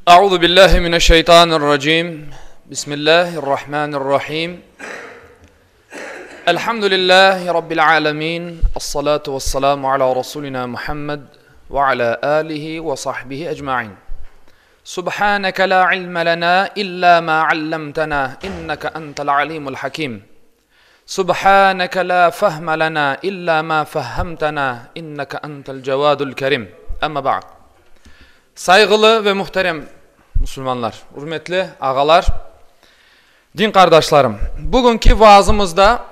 Euzu billahi mineşşeytanirracim. Bismillahirrahmanirrahim. Elhamdülillahi rabbil alamin. Essalatu vesselamu ala rasulina Muhammed ve ala alihi ve sahbihi ecmaîn. Subhaneke la ilme lena illa ma allamtena inneke entel alimul hakim. Subhaneke la fehme lena illa ma fehhemtena inneke entel cevadul kerim. Amma ba'd. Sayğılı ve muhterem musulmanlar, ürmetli ağalar, din qardaşlarım, bugünki vaazımızda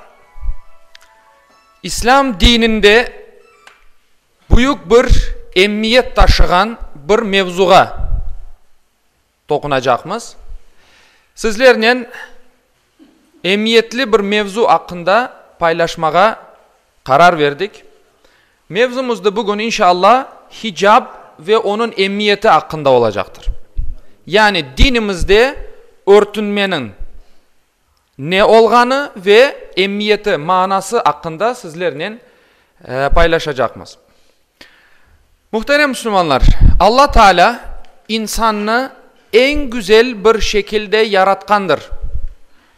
İslâm dininde büyük bir emmiyet taşığan bir mevzuğa toqunacaqmız. Sizlernen emiyetli bir mevzu aqqında paylaşmağa qarar verdik. Mevzumızdı bugün, inşallah, hicab ve onıñ emiyeti aqqında olacaqtır. Yani dinimizde örtünmeniñ ne olğanı ve emiyeti, manası aqqında sizlernen paylaşacaqmız. Muhterem musulmanlar, Alla Taalâ insannı eñ güzel bir şekilde yaratqandır.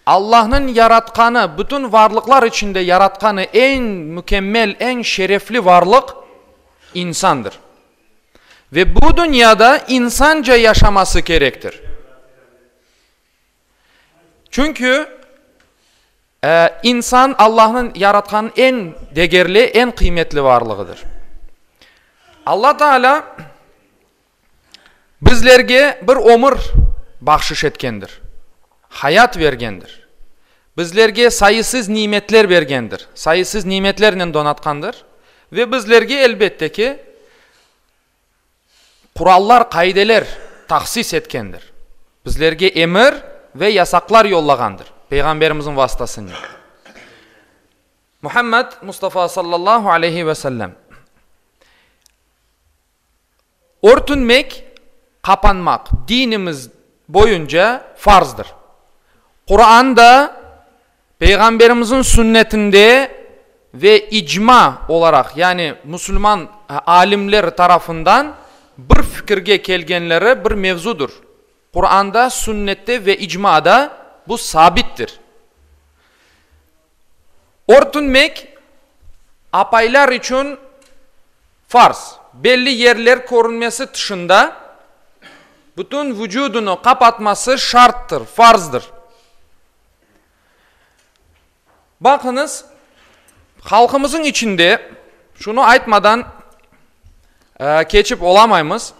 Allahnıñ yaratqanı, bütün varlıqlar içinde yaratqanı eñ mükemmel, eñ şerefli varlıq insandır. Ve bu dünyada insanca yaşaması kerektir. Çünki insan Allahnıñ yaratqan eñ degerli, eñ qıymetli varlığıdır. Alla Taalâ bizlerge bir ömür bahşış etkendir, hayat bergendir, bizlerge sayısız nimetler bergendir, sayısız nimetlernen donatqandır ve bizlerge, elbette ki, Qurallar, qaideler tahsis etkendir. Bizlerge emir ve yasaqlar yollağandır, Peyğamberimizniñ vasıtasınen. Muhammed Mustafa sallallahu aleyhi ve sellem. Örtünmek, qapanmaq dinimiz boyunca farzdır. Quranda, Peyğamberimizniñ sünnetinde ve icma olaraq, yani musulman alimler tarafından bir fikirge kelgenleri bir mevzudır. Quranda, sünnette ve icmada bu sabittir. Örtünmek apaylar içün farz. Belli yerler körünmesi tışında bütün vucudını qapatması şarttır, farzdır. Baqıñız, halqımızıñ içinde, şunı aytmadan keçip olamaymız,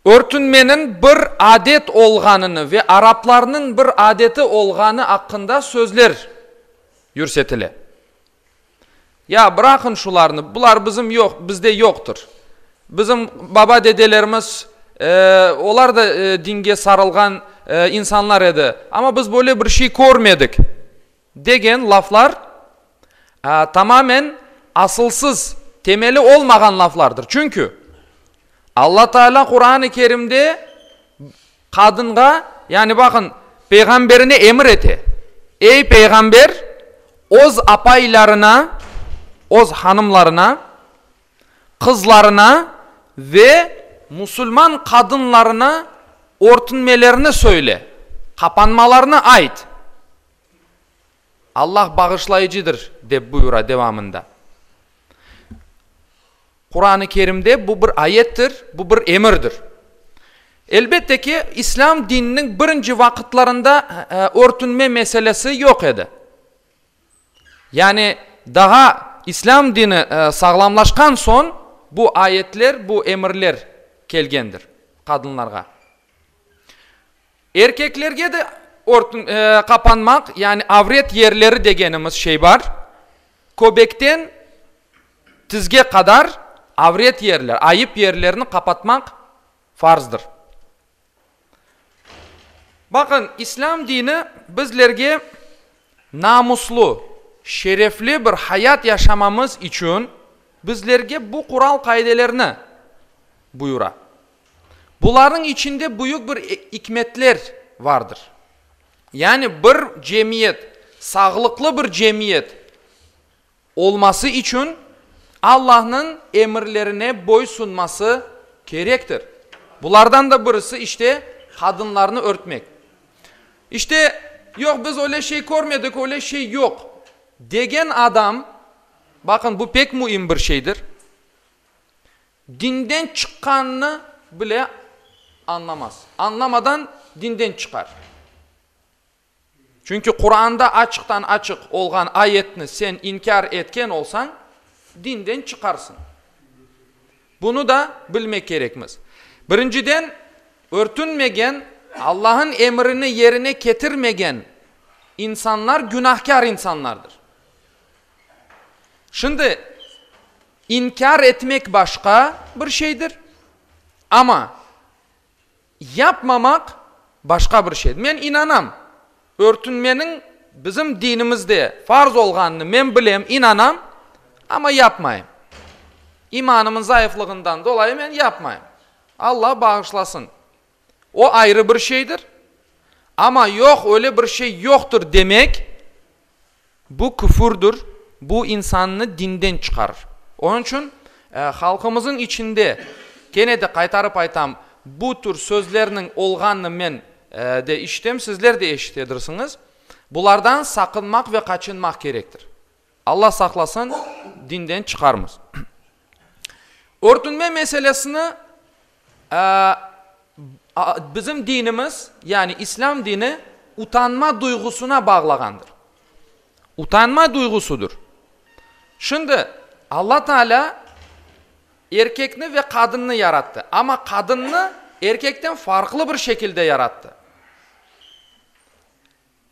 örtünmeniñ bir adet olğanını ve araplarnıñ bir adeti olğanı aqqında sözler yürsetile. Ya, bıraqın şularnı, bular bizim yoq, bizde yoqtır. Bizim baba-dedelerimiz, olar da dinge sarılğan insanlar edi, amma biz böyle bir şey körmedik, degen laflar tamamen asılsız, temeli olmağan laflardır. Çünki Alla Taalâ Quran-ı Kerimde Qadınğa, yani baqın, peyğamberine emir ete, Ey, peyğamber, öz apaylarına, öz hanımlarına, qızlarına ve musulman qadınlarına örtünmelerini söyle, qapanmalarını ayt. Allah bağışlayıcıdır, dep buyura devamında. Quran-ı Kerimde bu bir ayettir, bu bir emirdir. Elbette ki, İslâm dininiñ birinci vaqıtlarında örtünme meselesi yoq edi. Yani daa İslâm dini sağlamlaşqan soñ bu ayetler, bu emirler kelgendir qadınlarğa. Erkeklerge de qapanmaq, yani avret yerleri degenimiz şey bar, köbekten tizge qadar avret yerler, ayıp yerlerini qapatmaq farzdır. Baqın, İslâm dini bizlerge namuslı, şerefli bir hayat yaşamamız içün bizlerge bu qural-qaidelerni buyura. Bularnıñ içinde büyük bir ikmetler vardır. Yani bir cemiyet, sağlıqlı bir cemiyet olması içün Allahnıñ emirlerine boysunması kerektir. Bulardan da birisi, işte, qadınlarnı örtmek. İşte, yoq, biz öyle şey körmedik, öyle şey yoq, degen adam, baqın, bu pek müim bir şeydir, dinden çıqqanını bile añlamaz. Añlamadan dinden çıqar. Çünki Quranda açıqtan-açıq olğan ayetni sen inkâr etken olsañ, dinden çıqarsıñ. Bunı da bilmek kerekmiz. Birinciden, örtünmegen, Allah'ın emrini yerine ketirmegen insanlar günahkâr insanlardır. Şimdi, inkâr etmek başqa bir şeydir, amma Yapmamaq başqa bir şey. Men inanam, örtünmeniñ bizim dinimizde farz olğanını men bilem, inanam, amma yapmayım. İmanımın zayıflığından dolayı men yapmayım. Alla bağışlasın. O ayrı bir şeydir. Amma yoq, öyle bir şey yoqtır demek, Bu küfürdür, bu insannı dinden çıqarır. Onıñ içün halqımızın içinde, kene de qaytarıp aytam, bu tür sözlerniñ olğanını men de işitem, sizler de eşitedirsiñiz. Bulardan saqınmaq ve qaçınmaq kerektir. Alla saqlasın, dinden çıqarmız. Örtünme meselesini bizim dinimiz, yani İslâm dini utanma duyğusına bağlağandır. Utanma duyğusıdır. Şimdi Alla Teala erkekni ve qadınnı yarattı, amma qadınnı erkekten farqlı bir şekilde yarattı.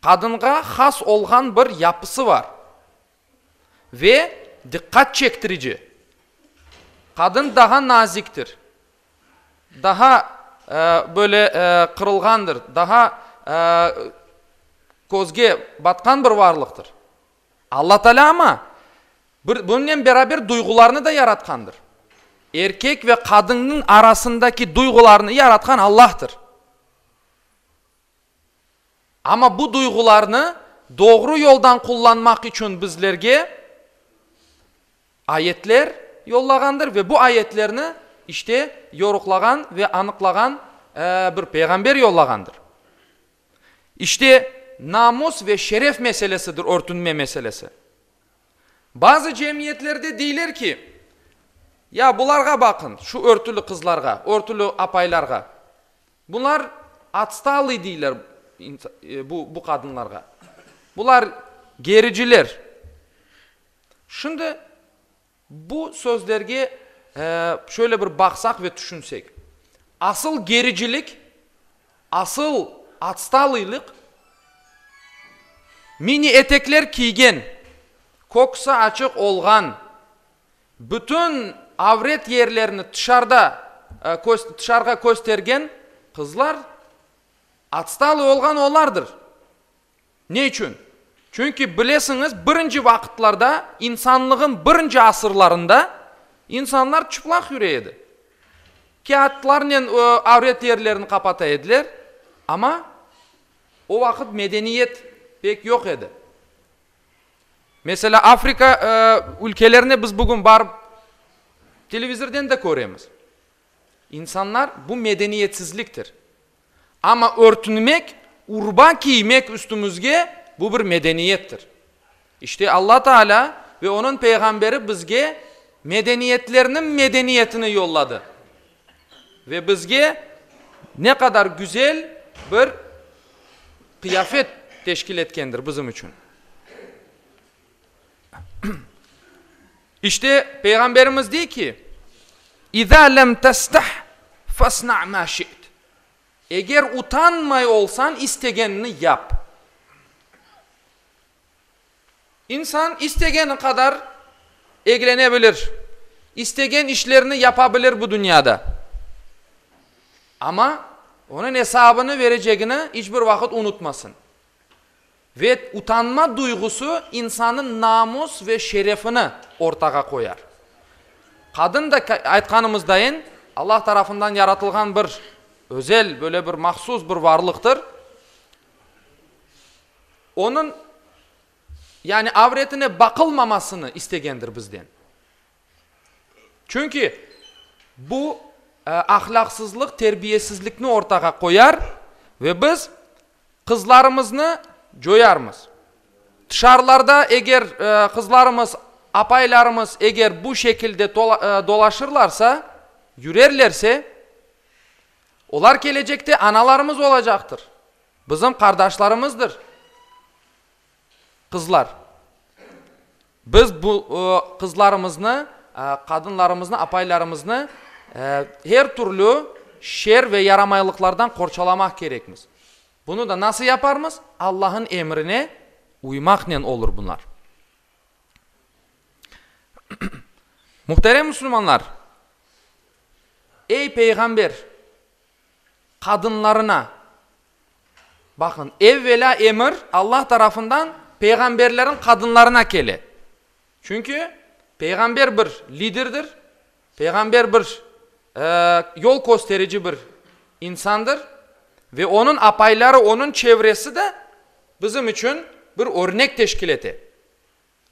Qadınğa has olğan bir yapısı bar. Ve diqqat çektirici, qadın daha naziktir, daha böyle qırılğandır, daha közge batqan bir varlıqtır. Alla Teala amma bir bunınen beraber duyğularnı da yaratqandır. Erkek ve qadınnıñ arasındaki duyğularnı yaratqan Allahtır. Amma bu duyğularnı doğru yoldan qullanmaq içün bizlerge ayetler yollağandır ve bu ayetlerni, işte, yoruqlağan ve anıqlağan bir peyğamber yollağandır. İşte, namus ve şeref meselesidir örtünme meselesi. Bazı cemiyetlerde deyler ki, ya bularğa baqın, şu örtüli qızlarğa, örtüli apaylarğa. Bunlar otstalıy deyler bu bu qadınlarğa. Bular gericiler. Şimdi bu sözlerge şöyle bir baqsaq ve tüşünsek. Asıl gericilik, asıl otstalıylıq mini etekler kiygen, köksü açıq olğan, Bütün avret yerlerini tışarda, tışarğa köstergen qızlar otstalıy olğan olardır. Ne içün? Çünki bilesiñiz, birinci vaqıtlarda, insanlığın birinci asırlarında insanlar çıplaq yüre edi. Kâğıtlarnen avret yerlerini qapata ediler, amma o vaqıt medeniyet pek yoq edi. Meselâ, Afrika ülkelerine biz bugün barıp, televizorden de köremiz. İnsanlar, bu medeniyetsizliktir. Amma örtünmek, urba kiymek üstümizge, bu bir medeniyettir. İşte, Alla Taalâ ve Onıñ Peyğamberi bizge medeniyetlerniñ medeniyetini yolladı. Ve bizge ne qadar güzel bir qıyafet teşkil etkendir bizim içün. İşte, Peyğamberimiz dey ki, İzâ lem testah fasna' mâ şi't. Eger utanmay olsañ, istegenini yap. İnsan istegeni qadar eglene bilir, istegen işlerini yapa bilir bu dünyada. Amma onıñ esabını verecegini iç bir vaqıt unutmasın. Ve utanma duyğusı insanıñ namus ve şerefini ortağa qoyar. Qadın da, aytqanımızdayın, Allah tarafından yaratılğan bir özel, böyle bir mahsus bir varlıqtır. Onıñ, yani avretine baqılmamasını istegendir bizden. Çünki bu. ahlâqsızlıq, terbiyesizlikni ortağa qoyar ve biz qızlarımıznı coyarmız. Tışarılarda eger qızlarımız, apaylarımız eger bu şekilde dolaşırlarsa, yürerlerse, olar kelecekte analarımız olacaqtır, bizim qardaşlarımızdır. Qızlar. Biz bu qızlarımıznı, qadınlarımıznı, apaylarımıznı her türlü şer ve yaramaylıqlardan qorçalamaq kerekmiz. Bunı da nasıl yaparmız? Allah'ın emrine uymaqnen olur bunlar. Muhterem musulmanlar, ey peyğamber, qadınlarına, baqın, evvelâ emir Allah tarafından peyğamberlerin qadınlarına kele. Çünki peyğamber bir liderdir, peyğamber bir yol kösterici bir insandır ve onıñ apayları, onıñ çevresi de bizim içün bir örnek teşkil ete.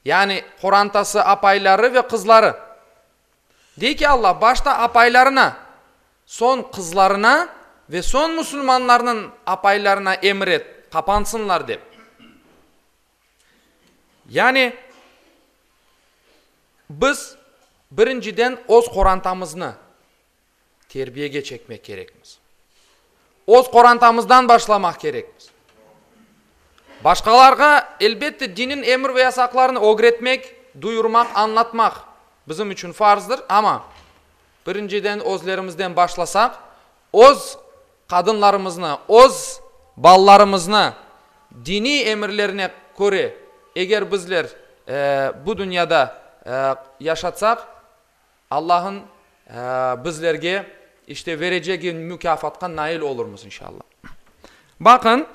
Yani qorantası, apayları ve qızları. Dey ki Alla, başta apaylarına, soñ qızlarına ve soñ musulmanlarnıñ apaylarına emir et, qapansınlar dep. Yani biz birinciden öz qorantamıznı terbiyege çekmek kerekmiz. Öz qorantamızdan başlamaq kerekmiz. Başqalarğa, elbette, diniñ emir ve yasaqlarını ögretmek, duyurmaq, añlatmaq bizim içün farzdır, amma birinciden özlerimizden başlasaq, öz qadınlarımıznı, öz balalarımıznı diniy emirlerine köre eger bizler bu dünyada yaşatsaq, Allah'ın bizlerge işte verecegi mükâfatqa nail olurmız inşallah. Baqın,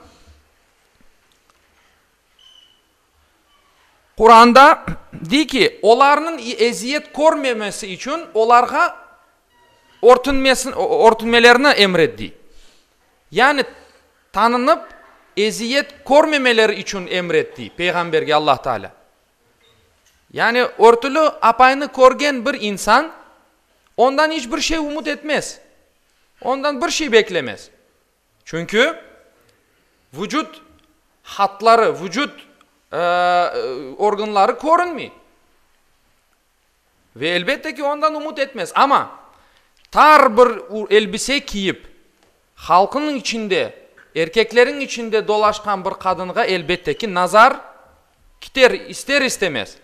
Quranda dey ki, olarnıñ eziyet körmemesi içün olarğa örtünmesin, örtünmelerini emret dey. Yani tanınıp eziyet körmemeleri içün emret dey Peyğamberge Allah Teala. Yani örtüli apaynı körgen bir insan ondan iç bir şey ümüt etmez, ondan bir şey beklemez. Çünki vucut hatları, vucut organları körünmey. Ve elbette ki, ondan ümüt etmez. Amma tar bir elbise kiyip, halqnıñ içinde, erkeklerniñ içinde dolaşqan bir qadınğa elbette ki, nazar kiter ister-istemez.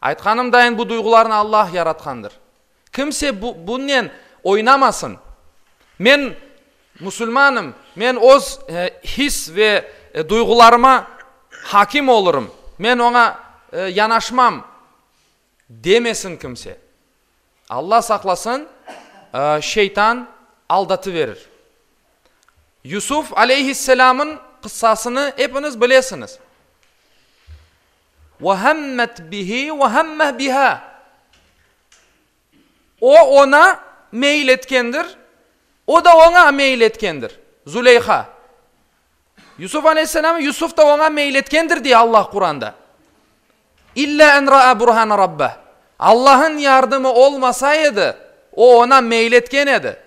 Aytqanımdayın, bu duyğularnı Allah yaratqandır. Kimse bunen oynamasın. Men musulmanım, men öz his ve duyğularıma hakim olurım, men oña yanaşmam. Demesin kimse. Alla saqlasın, şeytan aldatıverir. Yusuf aleyhisselâmın qıssasını epiñiz bilesiñiz. Ve hemmet bihi ve hemme biha. O oña meyil etkendir, o da oña meyil etkendir. Zuleyha. Yusuf aleyhisselam, Yusuf da oña meyil etkendir, dey Allah Quranda. İlla en raa burhane rabbeh. Allah'ın yardımı olmasa edi, o oña meyil etken edi.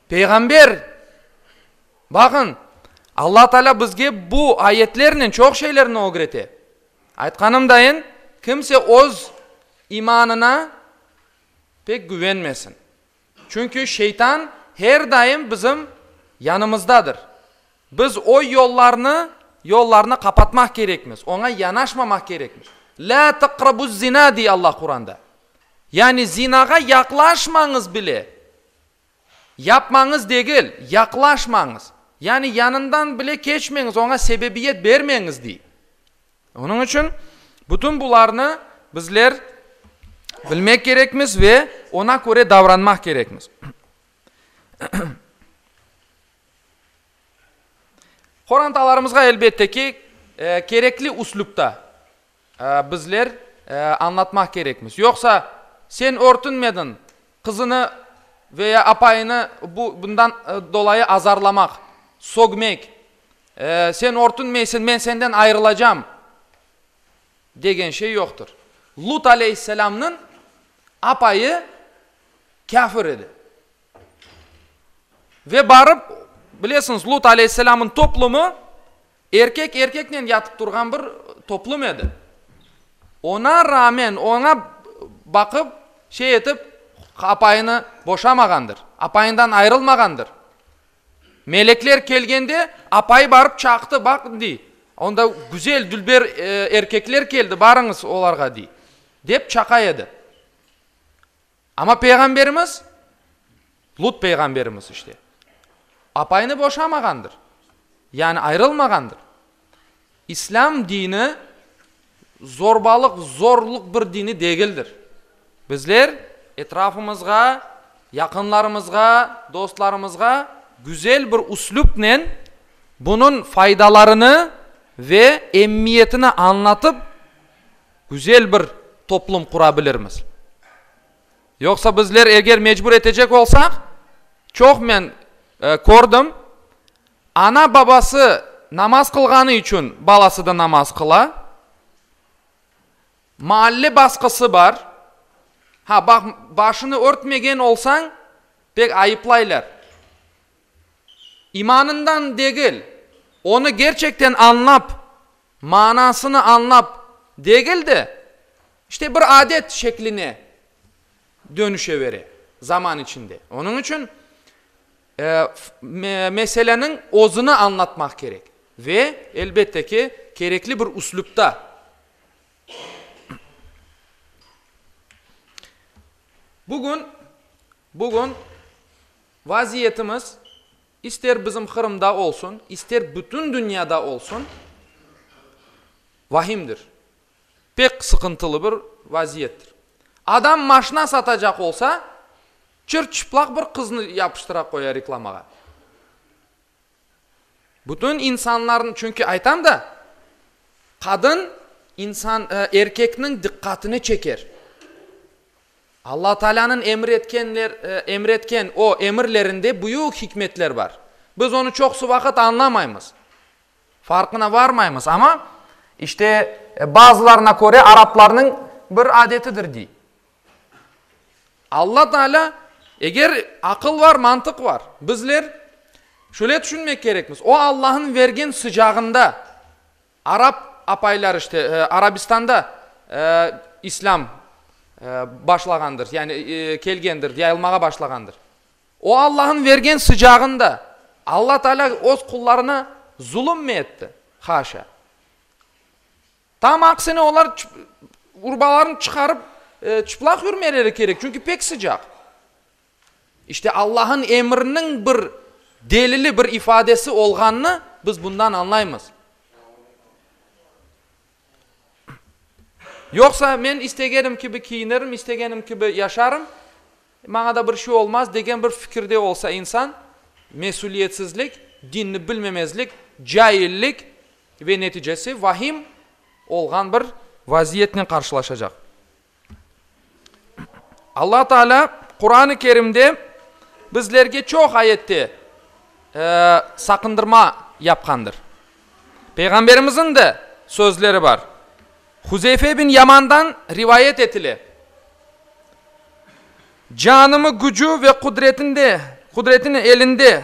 Peyğamber, baqın, Allah Teala bizge bu ayetlernen çoq şeylerni ögrete. Aytqanımdayın, kimse öz imanına pek güvenmesin. Çünki şeytan her daim bizim yanımızdadır. Biz o yollarnı, yollarnı qapatmaq kerekmiz, oña yanaşmamaq kerekmiz. Lâ taqrabuz-zina, dey Allah Quranda. Yani zinağa yaqlaşmañız bile. Yapmañız degil, yaqlaşmañız. Yani yanından bile keçmeñiz, oña sebebiyet bermeñiz, dey. Onıñ içün bütün bularnı bizler bilmek kerekmiz ve oña köre davranmaq kerekmiz. Qorantalarımızğa, elbette ki, kerekli üslüpta bizler añlatmaq kerekmiz. Yoqsa, sen örtünmediñ, qızını ve ya apayını bu bundan dolayı azarlamaq, sögmek, Sen örtünmeysiñ, men senden ayırılacam, degen şey yoqtır. Lut aleyhisselâmnıñ apayı kâfir edi. Ve barıp, bilesiñiz, Lut aleyhisselamnıñ toplumı erkek erkeknen yatıp turğan bir toplum edi. Oña rağmen, oña baqıp, şey etip, apayını boşamağandır, apayından ayırılmağandır. Melekler kelgende, apayı barıp çaqtı, baq, dey, onda güzel, dülber erkekler keldi, barıñız olarğa, dey, dep çaqa edi. Amma Peyğamberimiz, Lut peyğamberimiz işte, apayını boşamağandır, yani ayırılmağandır. İslâm dini zorbalıq, zorluq bir dini degildir. Bizler etrafımızğa, yaqınlarımızğa, dostlarımızğa güzel bir üslüpnen bunıñ faydalarını ve emmiyetini añlatıp, güzel bir toplum qura bilirmiz. Yoqsa bizler eger mecbur etecek olsaq, çoq men kördim, ana-babası namaz qılğanı içün balası da namaz qıla, maalle basqısı bar, ha, baq, başını örtmegen olsañ, pek ayıplaylar. İmanından degil, onı gerçekten añlap, manasını añlap degil de, işte bir adet şekline dönüşe bere zaman içinde. Onıñ içün meseleniñ özüni añlatmaq kerek ve, elbette ki, kerekli bir üslüpta. Bugün, bugün Vaziyetimiz, ister bizim Qırımda olsun, ister bütün dünyada olsun, vahimdir. Pek sıqıntılı bir vaziyettir. Adam maşna satacaq olsa, çır-çıplaq bir qıznı yapıştıra qoya reklamağa. Bütün insanlarnıñ, çünki aytam da, qadın insan, erkekniñ diqqatını çeker. Alla Taalânıñ emir etkenler, emir etken o emirlerinde büyük hikmetler bar. Biz onı çoqusı vaqıt añlamaymız, farqına varmaymız, amma, işte, bazılarına köre araplarnıñ bir adetidir, dey. Alla Taalâ, eger aqıl var, mantıq var, bizler şöyle tüşünmek kerekmiz, o Allahnıñ vergen sıcağında, arap apaylar işte, Arabistanda İslâm başlağandır, yani kelgendir, yayılmağa başlağandır. O Allahnıñ vergen sıcağında Alla Taalâ öz qullarına zulummi etti? Haşa! Tam aksine olar urbalarını çıqarıp çıplaq yürmeleri kerek, çünki pek sıcaq. İşte Allah'ın emriniñ bir delili, bir ifadesi olğanını biz bundan añlaymız. Yoqsa men istegenim kibi kiyinirim, istegenim kibi yaşarım, maña da bir şey olmaz degen bir fikirde olsa insan, mesüliyetsizlik, dinni bilmemezlik, caillik ve neticesi vahim olğan bir vaziyetnen qarşılaşacaq. Alla Teala Quran-ı Kerimde bizlerge çoq ayette saqındırma yapqandır. Peyğamberimizniñ de sözleri bar. Huzeyfe bin Yamandan rivayet etile, Canımı gücü ve qudretinde, qudretini elinde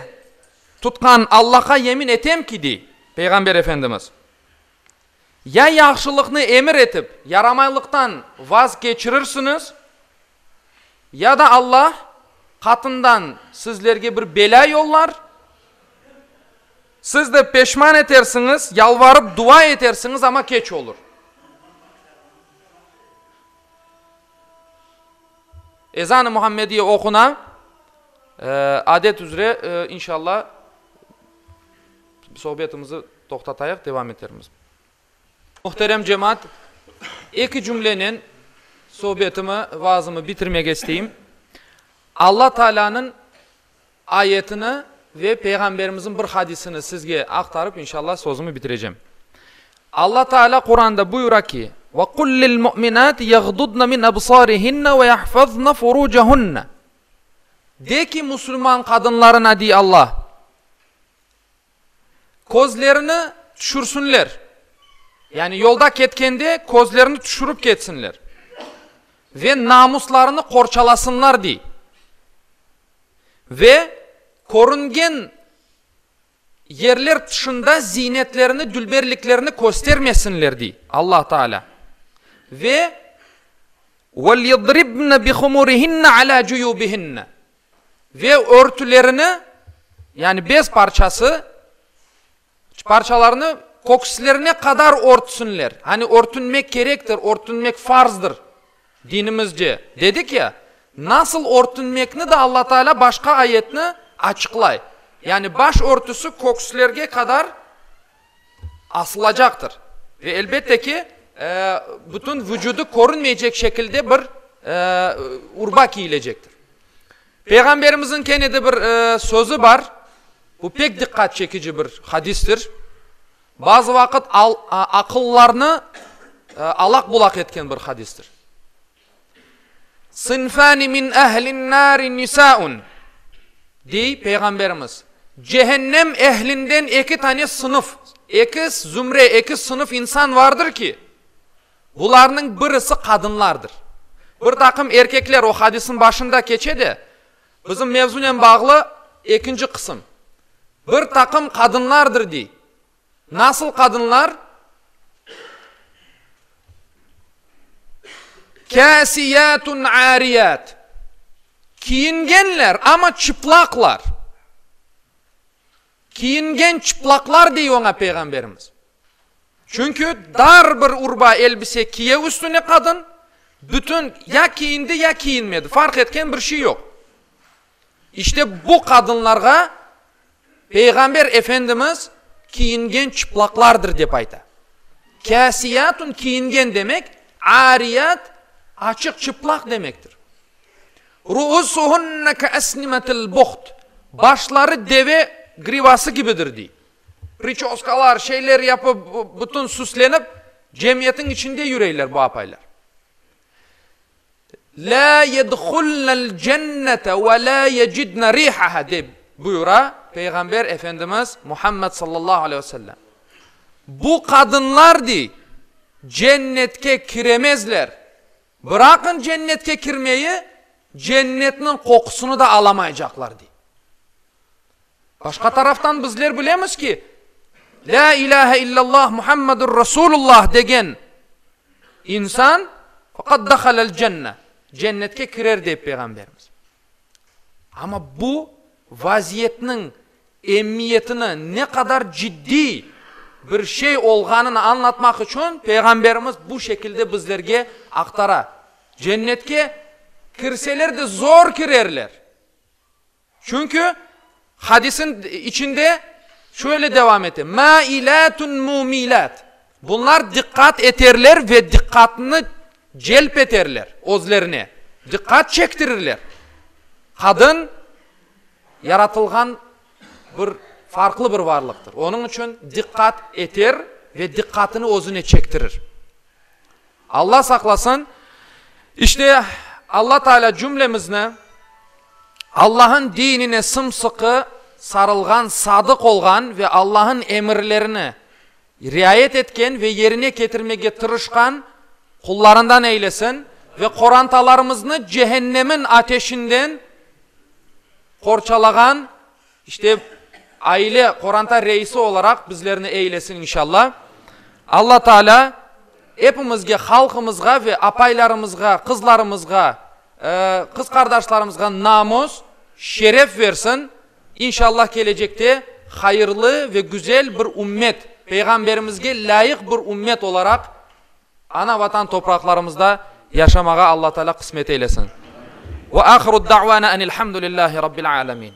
tutqan Allahqa yemin etem ki, dey Peyğamber Efendimiz, ya yahşılıqnı emir etip, yaramaylıqtan vazgeçirirsiñiz, ya da Allah qatından sizlerge bir belâ yollar, siz de peşman etersiñiz, yalvarıp dua etersiñiz, amma keç olur. Ezan-ı Muhammediye oquna, adet üzre, inşallah, sohbetimizi toqtatayıq, devam etermiz. Muhterem cemaat, eki cümlenen sohbetimi, vaazımı bitirmege isteyim. Alla Taalânıñ ayetini ve Peyğamberimizniñ bir hadisini sizge aqtarıp, inşallah, sözümi bitirecem. Alla Taalâ Quranda buyura ki, Ve qul lil mu'minati yağdudna min absarihinna ve yahfazna furucahunna. De ki, musulman qadınlarına, dey Alla, közlerini tüşürsünler, yani yolda ketkende közlerini tüşürip ketsinler ve namuslarını qorçalasınlar, dey. Ve. Körüngen yerler tışında ziynetlerini, dülberliklerini köstermesinler, dey Allah Teala. Ve وَلْيَضْرِبْنَ بِخُمُرِهِنَّ عَلَى جُيُوبِهِنَّ Ve örtülerini, yani bez parçası, parçalarını kökslerine qadar örtsünler. Hani örtünmek kerektir, örtünmek farzdır dinimizce dedik ya, nasıl örtünmekni de Alla Teala başqa ayetni açıqlay. Yani baş örtüsi kökslerge qadar asılacaqtır. Ve elbette ki, bütün vucudı körünmeycek şekilde bir urba kiyilecektir. Peyğamberimizniñ kene de bir sözü bar, bu pek diqqat çekici bir hadistir. Bazı vaqıt aqıllarnı alaq-bulaq etken bir hadistir. Sınfani min ehlin-nari nisaun, dey Peyğamberimiz, cehennem ehlinden eki tane sınıf, eki zümre, eki sınıf insan vardır ki, bularnıñ birisi qadınlardır. Bir taqım erkekler o hadisin başında keçe de, bizim mevzunen bağlı ekinci qısım. Bir taqım qadınlardır, dey. Nasıl qadınlar? Kâsiyâtun âriyât. Kiyingenler, amma çıplaqlar. Kiyingen çıplaqlar dey oña Peyğamberimiz. Çünki dar bir urba, elbise kiye üstüne qadın, bütün ya kiyindi, ya kiyinmedi, farq etken bir şey yoq. İşte bu qadınlarğa Peyğamber Efendimiz kiyingen çıplaqlardır dep ayta. Kâsiyatun kiyingen demek, ariyat açıq çıplaq demektir. Ruusuhunne keesnimetil buht, başları deve grivası kibidir dey. Priçoskalar, şeyler yapıp, bütün süslenip, cemiyetiñ içinde yüreyler bu apaylar. Lâ yedhulnel cennete ve lâ yecidne rihaha dep buyura Peyğamber Efendimiz Muhammed sallallahu aleyhi ve sellem. Bu qadınlar, dey, cennetke kiremezler. Bıraqın cennetke kirmeyi, cennetniñ qoqusını da alamaycaqlar, dey. Başqa taraftan bizler bilemiz ki, Lâ ilâhe illallah Muhammedur Rasulullah degen insan faqad dahalel cenne, cennetke kirer dey Peyğamberimiz. Amma bu vaziyetniñ emiyetini, ne qadar ciddiy bir şey olğanını añlatmaq içün Peyğamberimiz bu şekilde bizlerge aqtara. Cennetke kirseler de zor kirerler. Çünki hadisin içinde şöyle devam ete, Mâilâtun mumilât. Bunlar diqqat eterler ve diqqatnı celp eterler özlerine, diqqat çektirirler. Qadın yaratılğan bir farqlı bir varlıqtır. Onıñ içün diqqat eter ve diqqatını özüne çektirir. Alla saqlasın, işte Alla Teala cümlemizni Allah'ın dinine sımsıqı sarılğan, sadıq olğan ve Allah'ın emirlerini riayet etken ve yerine ketirmege tırışqan qullarından eylesin ve qorantalarımıznı cehennemin ateşinden qorçalağan İşte, aile, qoranta reisi olaraq bizlerni eylesin, inşalla. Alla Taalâ epimizge, halqımızğa ve apaylarımızğa, qızlarımızğa, qız qardaşlarımızğa namus, şeref versin. İnşalla, kelecekte hayırlı ve güzel bir ümmet, Peyğamberimizge lâyıq bir ümmet olaraq Ana-Vatan topraqlarımızda yaşamağa Alla Taalâ qısmet eylesin. Ve ahiru da'vana enilhamdülillahi rabbil alemin.